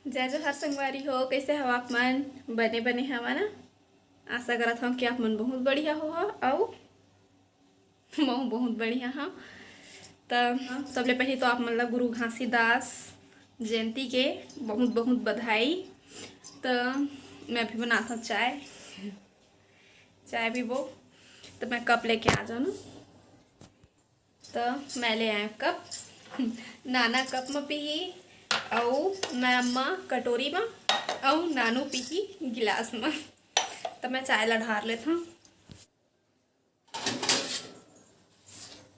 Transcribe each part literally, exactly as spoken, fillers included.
जय जोहार संगवारी हो, कइसे हव आप मन? बने बने हव ना? आशा करत हव कि आप मन बहुत बढ़िया होहा, अउ महूँ बहुत बढ़िया हव। त सबले पहिली तो आप मन ला गुरु घासीदास जयंती के बहुत बहुत बधाई। त मैं अभी बनात हव चाय, चाय पीबो। त मैं कप लेके आ जाओ ना। त मैं ले आए कप, नाना कप म पीही, अउ मैं अम्मा कटोरी म, अउ नानू पीही गिलास म। त मैं चाय ला ढार लेत हव।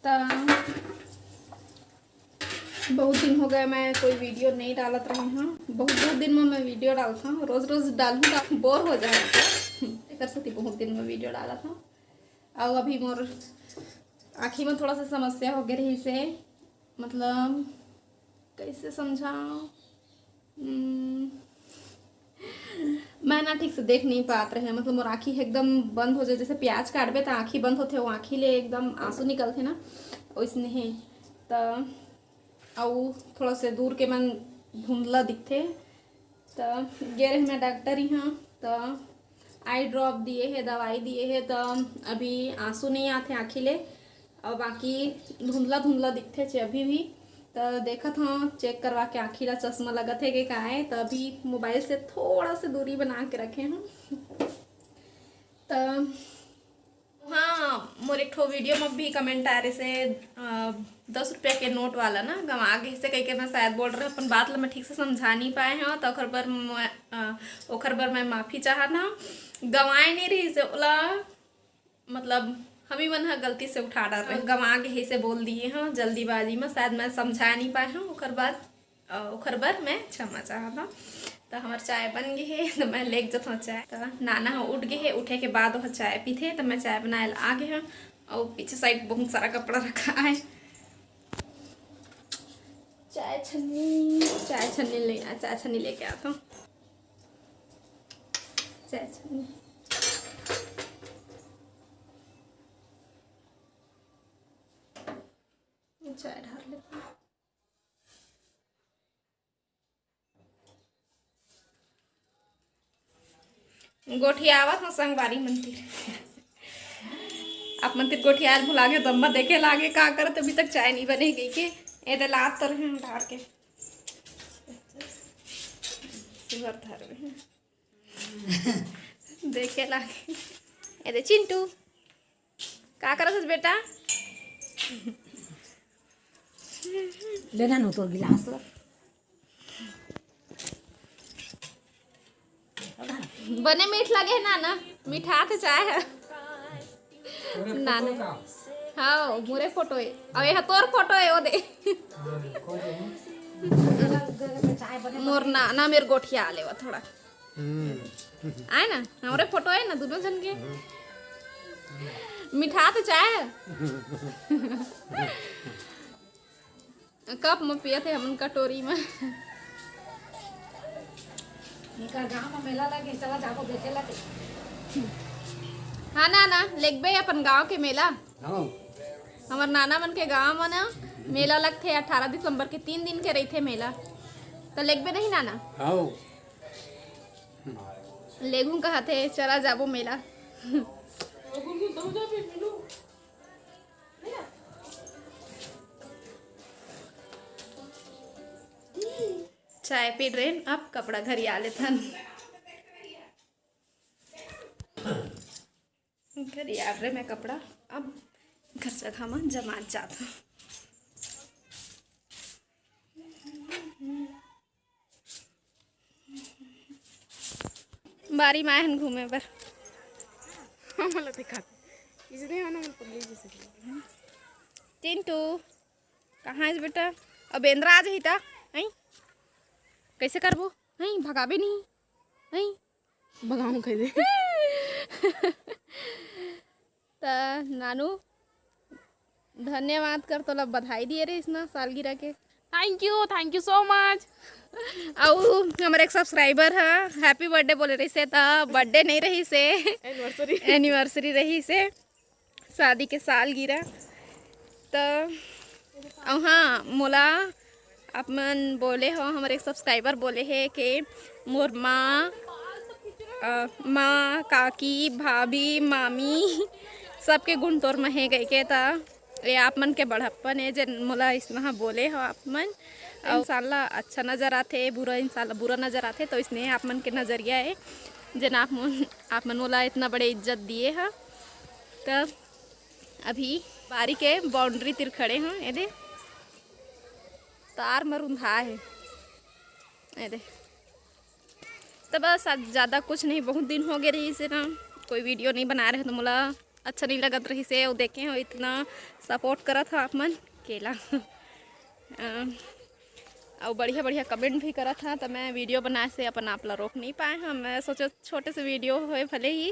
त बहुत दिन हो गए, मैं कोई वीडियो नहीं डालत रहे हव। बहुत बहुत दिन में मैं वीडियो डालत हव, रोज रोज डालहूँ त बोर हो जाए, एकर सेती बहुत दिन में वीडियो डालत हव। अउ अभी मोर आँखी में थोड़ा सा समस्या हो गए रहिसे, मतलब कइसे समझाओ, हम्म, मैं ना ठीक से देख नहीं पात रहे, मतलब मोर आँखी एकदम बंद हो जाए, जैसे प्याज काटबे त आँखी बंद होथे, वो आँखी ले एकदम आंसू निकलथे ना, वैसने हे। त अउ थोड़ा से दूर के मन धुंधला दिखथे। त गे रहे मैं डॉक्टर इहाँ, त आई ड्रॉप दिए हे, दवाई दिए हे, त अभी आंसू नहीं आथे आँखी ले, अउ बाकी धुंधला धुंधला दिखथे चे अभी भी। त देखत हव, चेक करवा के आँखी ला चश्मा लगत हे के काय, त अभी मोबाइल से थोड़ा से दूरी बना के रखे हव। त हाँ, मोर एक ठो वीडियो में भी कमेंट आए रहिसे, अ, दस रुपया के नोट वाला ना, गंवा गे से कहिके मैं शायद बोल रहे, अपन बात ला मैं ठीक से समझा नहीं पाए हव, त ओखर बर मैं, अ, ओखर बर मैं माफी चाहत हव। गंवाए नहीं रहिसे, ओला मतलब हम ही मन ह गलती से उठा डार रहे, गंवा गे से बोल दिए हव जल्दीबाजी में, शायद मैं समझा नहीं पाए हव, ओखर बाद अ, ओखर बर मैं क्षमा चाहत हव। त हमर चाय बन गे हे, त मैं लेके जथव चाय। त नाना ह उठ गे हे, उठे के बाद ओह चाय पीथे, त मैं चाय बनाए ला आ गे हव। अउ पीछे साइड बहुत सारा कपड़ा रखा है। चाय छन्नी, चाय छन्नी ले, चाय छन्नी लेके आत हव। चाय छन्नी। चाय ढार लेथव। गोठियावत हव संगवारी मन तीर। आप मन तीर गोठियाए ल भुला गे, त अम्मा देखे लागे का करत, अभी तक चाय नहीं बने कहिके। ए दे लात तर हम ढार के। सुगर धर में। देखे लागे। ए दे चिंटू। का करत हस बेटा? लेना नो तोर गिलास ल। बने मीठ लगे हे नाना, मिठाथे चाय ह। नाना। हाँ, मोरे फोटो हे। अउ एहा तोर फोटो हे, ओ दे। मोर नाना मेर गोठिया लेवा थोड़ा। हम्म। आए ना, हमरे फोटो हे ना, दोनों जन के। मिठाथे चाय। कप म पियत हे हमन कटोरी म। एकर गांव म मेला लगे, चला जाबो देखे ला ते। हाँ नाना, लेगबे अपन गांव के मेला। हाँ। हमर नाना मन के गांव म ना मेला लगथे, अठारह दिसंबर के तीन दिन के रहिथे मेला, त लेगबे नहीं नाना? हाँ। लेगूं कहत हे, चला जाबो मेला। चाय पी ड्रेन, अब कपड़ा घरिया लेथन। घरिया रे मैं कपड़ा, अब घर जगह म जमात जात हूँ। बारी म आए हन घूमे बर। हमला दिखा। इसने आना मन पगली जैसे। चिंटू, कहाँ है बेटा? अब बेंदरा आ जाही ता, हैं? कैसे करबो? हैं? भगाबे नहीं, हैं? भगाऊं कह दे। त नानू, धन्यवाद कर, तोला बधाई दिए रहिस ना सालगिरह के। Thank you, thank you so much। अउ हमर एक सब्सक्राइबर ह हैप्पी बर्थडे बोले रहिसे, त बर्थडे नहीं रहिसे, एनिवर्सरी। एनिवर्सरी रहिसे, शादी के सालगिरह। त अउ हाँ, मोला आप मन बोले हो, हमर एक सब्सक्राइबर बोले हे कि मोर माँ, अ, माँ, काकी, भाभी, मामी, सबके गुण तोर म हे कहिके। त ये आप मन के बड़प्पन ए, जेन मोला इसना बोले हो आप मन। अउ इंसान ला अच्छा नजर आथे, बुरा इंसान ला बुरा नजर आथे, तो इसने आप मन के नजरिया ए, जेन आप मन, आप मन मोला इतना बड़े इज्जत दिए ह। त अभी बारी के बाउंड्री तिर खड़े हन, एदे तार म रुंधा हे, एदे। त बस आज ज़्यादा कुछ नहीं, बहुत दिन हो गए रहिस हे ना, कोई वीडियो नहीं बना रहे, तो मोला अच्छा नहीं लगत रहिस हे। अउ देखे हो, इतना सपोर्ट करत हो आप मन, केला। अ, अउ बढ़िया बढ़िया कमेंट भी करत हा, त मैं वीडियो बनाए से अपन आप ला रोक नहीं पाए हा। मैं सोचो छोटे से वीडियो होए भले ही,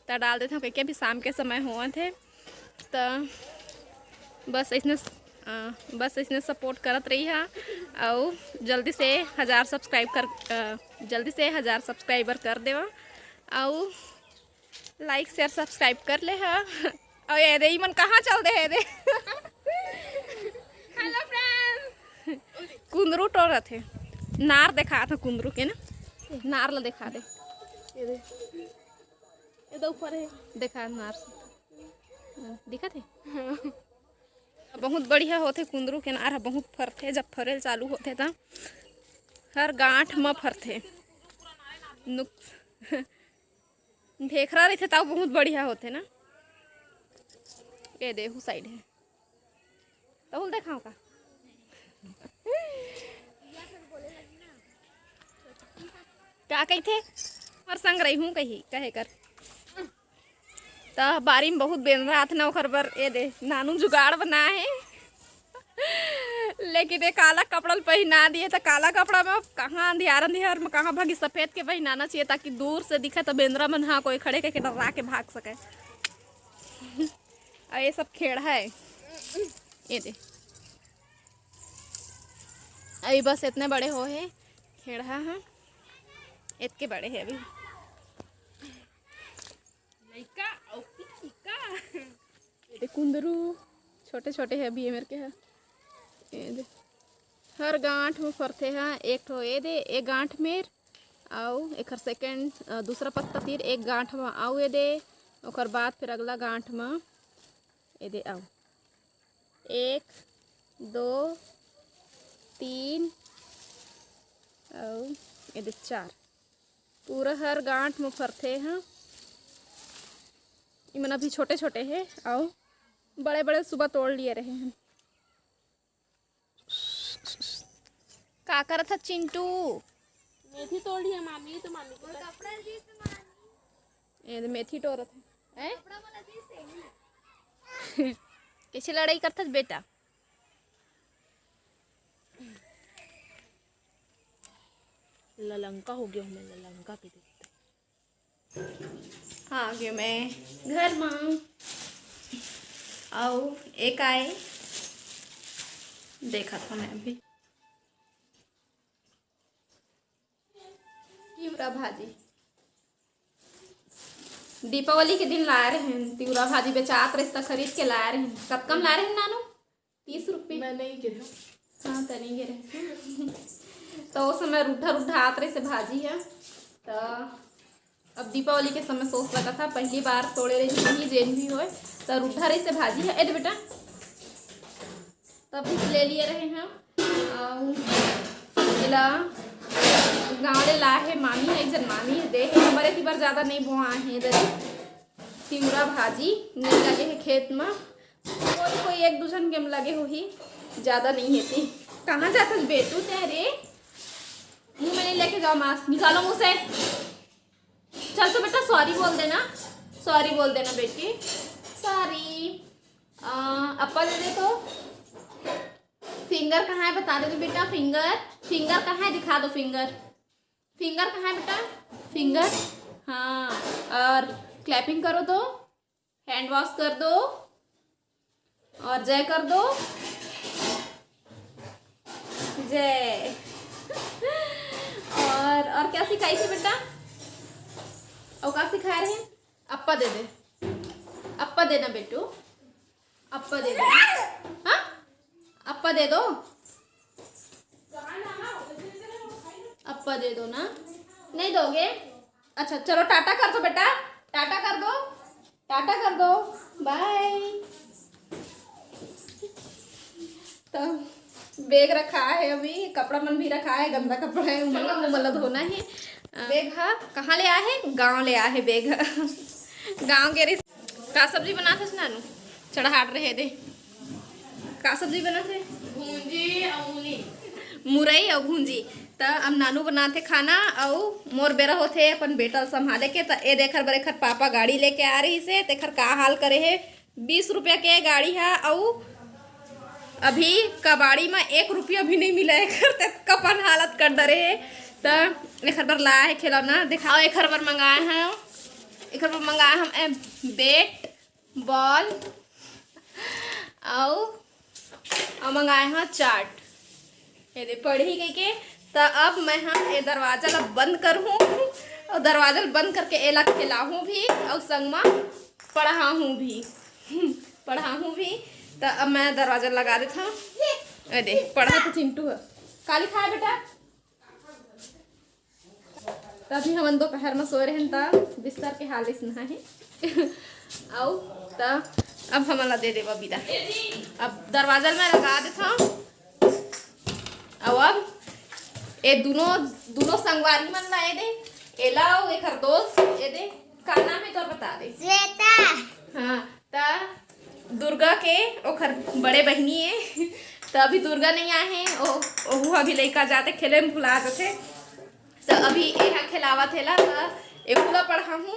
त डाल देत हूँ, क्योंकि अभी शाम के समय होवत हे। त बस इसने, अ, बस इसने सपोर्ट करत रही हा, अउ जल्दी से हज़ार सब्सक्राइब कर, अ, जल्दी से हज़ार सब्सक्राइबर कर देवा, अउ लाइक शेयर सब्सक्राइब कर ले हा। अउ ये दे, ई मन कहाँ चल दे हे दे? हेलो फ्रेंड्स, कुंदरू टोरत हे। नार देखा था कुंदरू के ना, नार ला देखा दे। ये दे, ये दे ऊपर हे। देखा नार से। हाँ, दिखत हे? हाँ। बहुत बढ़िया होथे कुंदरू के नार ह, बहुत फरथे। जब फरेल चालू होथे त हर गांठ म फरथे। नुक्स-, ढेखरा रहिथे त बहुत बढ़िया होथे ना। ए दे, एहू साइड हे। तहुल देखाओ का? का कहिथे? हमर संग रही हूँ कही, कहे कर। त बारी में बहुत बेंदरा आथे ना, ओखर बर ए दे नानू जुगाड़ बनाए हे। लेकिन ये काला कपड़ा ल पहिना दिए, त काला कपड़ा में कहाँ अंधियार अंधियार में कहाँ भागी, सफेद के पहिनाना चाहिए, ताकि दूर से दिखे त बेंदरा मन हा कोई खड़े करके डरा के भाग सके। अउ ये सब खेड़ा हे, ये दे। अभी बस इतने बड़े हो हे खेड़ा हा, इतके बड़े हे अभी। लइका अउ पिचिका। ये कुंदरू छोटे छोटे हे अभी, ये मेर के हे। ये दे, हर गांठ में फरथे हा। एक ठो ये दे, एक गांठ मेर, अउ एखर सेकंड, अ, दूसरा पत्ता तीर एक गांठ में, अउ ये दे, ओकर बाद फिर अगला गांठ में। ये दे, अउ एक, दो, तीन, अउ ये दे चार। पूरा हर गांठ में फरथे ह। इमन अभी छोटे छोटे हे, अउ बड़े बड़े सुबह तोड़ लिए रहे हैं। का करत ह चिंटू? मेथी तोड़ लिया मामी, तो मामी को कपड़ा दिस मामी। ए, मेथी टोरत है। हैं? कपड़ा वाला दिस है। कैसे लड़ाई करत ह बेटा? ललंका हो गया हूँ मैं, ललंका के देखते। आ गयो मैं घर मा। अउ एक आए, देखत हूँ मैं अभी। तिवरा भाजी दीपावली के दिन लाए रहे, तिवरा भाजी बेचात रहिस त खरीद के लाए रहे। कतका म लाए रहे नानू? तीस रुपये। मैं नहीं गिरे। हाँ, त नहीं गिरे। तो उस समय रूठा रूठा आत रहिस भाजी ह। त अब दीपावली के समय सोच लगा था, पहली बार तोड़े रही, जेन भी होए, त रूठा रहिस भाजी ह। ए दे बेटा, तब कुछ ले लिए रहे हम। अउ एला गाँव ले लाए हे मामी ह, एक जन मामी ह दे हे। हमरे ती बर ज्यादा नहीं बोआ हे दरी। तिवरा भाजी नहीं लगे हे खेत म, कोई कोई एक दू झन के म लगे होही, ज्यादा नहीं हे ती। कहाँ जाथस बेटू ते रे? मुँह में नहीं लेके जाओ मास्क, निकालो मुँह से। चल तो बेटा सॉरी बोल देना, सॉरी बोल देना बेटी, सॉरी। अ, अप्पा दे दे तो। फिंगर कहाँ है बता दे तो बेटा, फिंगर, फिंगर कहाँ है दिखा दो, फिंगर, फिंगर कहाँ है बेटा, फिंगर। हाँ, और क्लैपिंग करो तो, हैंड वॉश कर दो और जय कर दो, जय। और, और क्या सिखाई थी बेटा? और क्या सिखा रहे हैं? अप्पा दे दे, अप्पा देना बेटू, अप्पा दे दो। हाँ, अप्पा दे दो। पापा दे दो ना। नहीं दोगे? अच्छा चलो टाटा कर दो बेटा, टाटा कर दो, टाटा कर दो, बाय। तो बैग रखा है, अभी कपड़ा मन भी रखा है, गंदा कपड़ा है, उमन ला, उमन ला धोना है। बैग हा कहाँ ले आए है? गाँव ले आए है बैग हा। गाँव के रिस-, का सब्जी बनात हस नानू? चढ़ाट रहे दे। का सब्जी बनात हे? भूंजी अउ मूली। मुरई अउ भूंजी। त अब नानू बनात हे खाना, अउ मोर बेरा होथे अपन बेटा ल संभाले के। त ए देख एखर बर एखर पापा गाड़ी लेके आ रहिस हे, तेखर का हाल करे हे। बीस रुपया के गाड़ी हा, अउ अभी कबाड़ी म एक रुपया भी नहीं मिला एखर, ते कपन हालत कर डरे हे। त एखर बर लाए हे खिलौना, देखाओ एखर बर मंगाए हे, एखर बर मंगाए हम ए बैट बॉल अउ, अउ मंगाए हव चार्ट। ये दे पढ़ही कहिके। त अब मैं हा ये दरवाजा ला बंद करहूँ अउ दरवाजा ला बंद करके एला खेलाहूँ भी अउ संग मा पढ़ाहूँ भी। पढ़ाहूँ भी। त अब मैं दरवाजा लगा देथव। ये दे पढ़ा तो चिंटू ह। का लिखाए बेटा? त अभी हमन दोपहर म सोए रहेन, त बिस्तर के हाल अइसना हे। अउ त अब हमन ला दे देवा बिदा। अब दरवाजा ल मैं लगा देथव। अउ अब ए दुनो, दुनो संगवारी मन ला ए दे, एला अउ एखर दोस्त, ए दे, का नाम हे तोर, बता दे। श्वेता। हाँ, त दुर्गा के ओखर बड़े बहिनी ए, त अभी दुर्गा नहीं आए हे, ओ, ओहू अभी लइका जाथे खेले म भुला जाथे। त अभी एहा खेलावत हे ला, त एहू ला पढ़ाहूँ,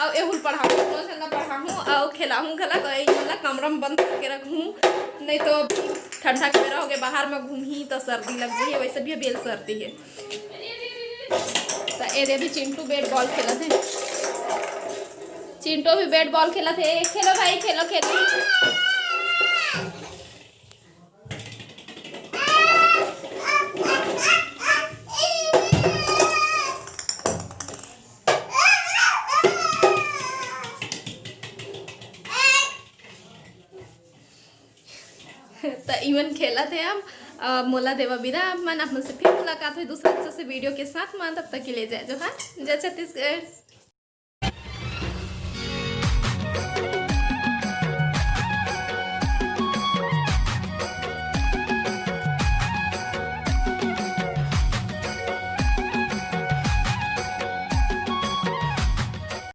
अउ एहू ला पढ़ाहूँ, दोनों झन ला पढ़ाहूँ, अउ खेलाहूँ घला, त एहू ला कमरा म बंद करके रखहूँ, नहीं तो अभी ठंडा के बेरा होगे, बाहर म घूमही त सर्दी लग जाही, वैसे भी अभी एला सर्दी हे। त ए दे अभी चिंटू बैट बॉल खेलत हे, चिंटू भी बैट बॉल खेलत हे, खेलो भाई, खेलो, खेलो। त इमन खेलत हे अब, अ, मोला देवा बिदा, अब मन आप मन से फिर मुलाकात होही दूसरा अच्छा से वीडियो के साथ मा, तब तक के लिए जय जोहार, जय छत्तीसगढ़।